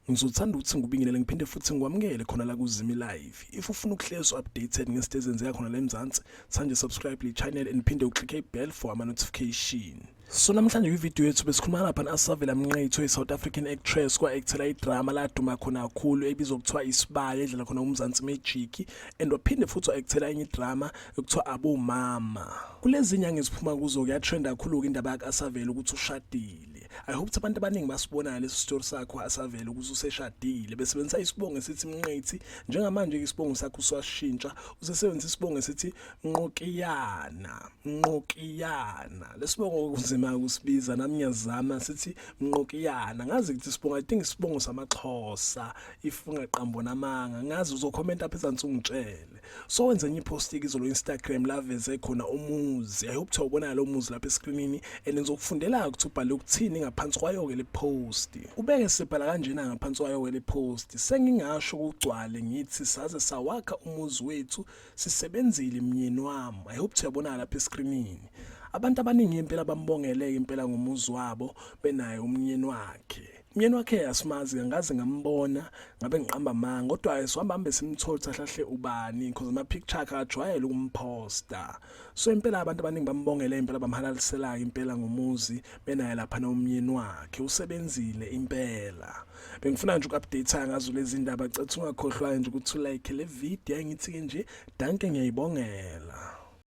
Ngizothanda ukuthi ngikubingelele ngiphinde futhi ngikwamukele khona la kuZimi Live. If ufuna ukuhlezi updated ngezinto ezenzeka khona la eMzansi, thanje subscribe le channel and phinde uclicke i-bell for ama notification. So namhlanje kwivideo yethu besikhuluma lapha na-Asavela Mnqitho i-South African actress kwa-actela idrama laduma khona kakhulu ebizwa kuthiwa Isibaya edlala khona uMzansi Magic and waphinde futhi wa-actela enye idrama ekuthiwa Abomama. Kulezi nyanga eziphuma kuzo kuyatrenda kakhulu-ke indaba ka-Asavela ukuthi ushadile. I hope ukuthi abantu abaningi basibonayo lesi story sakho Asavela ukuthi useshadile besebenzisa isibongo esithi Mnqithi njengamanje-ke isibongo sakho usashintsha usesebenzisa isibongo esithi Mnqokiyana. Mnqokiyana lesibongo kunzima ukusibiza nami ngiyazama sithi Mnqokiyana ngazi ukuthi isibongo I think isibongo samaXhosa if ungaqambo namanga ngazi uzokhomenta apha ezansi ungitshele so wenze enye ipost izolo Instagram la veze khona umuzi I hope ubona lo muzi lapha escreenini and ngizokufundela ukuthi ubhale ukuthini ngaphansi kwayo ke le post ubeke sibhala kanjena ngaphansi kwayo ke le post sengingasho kugcwale ngithi saze sawakha umuzi wethu Sisebenzile mnyeni wami. I hope uyabona lapha escreenini. Abantu abaningi impela bambongele impela ngomuzi wabo benaye umnyeni wakhe. Umnyeni wakhe asimazi angaze ngambona ngabe ngiqamba amanga kodwa sihamba hambe simthola ukuthi ahlahle ubani because ama picture akhe akajwayele ukumposta. So impela abantu abaningi bambongele impela bamhalalisela impela ngomuzi benaye lapha nomnyeni wakhe usebenzile impela. Bengifuna nje uku-update ngazo lezi ndaba, cetha ungakhohlwa nje ukuthi ulike le video, ngithi-ke nje danke, ngiyayibongela.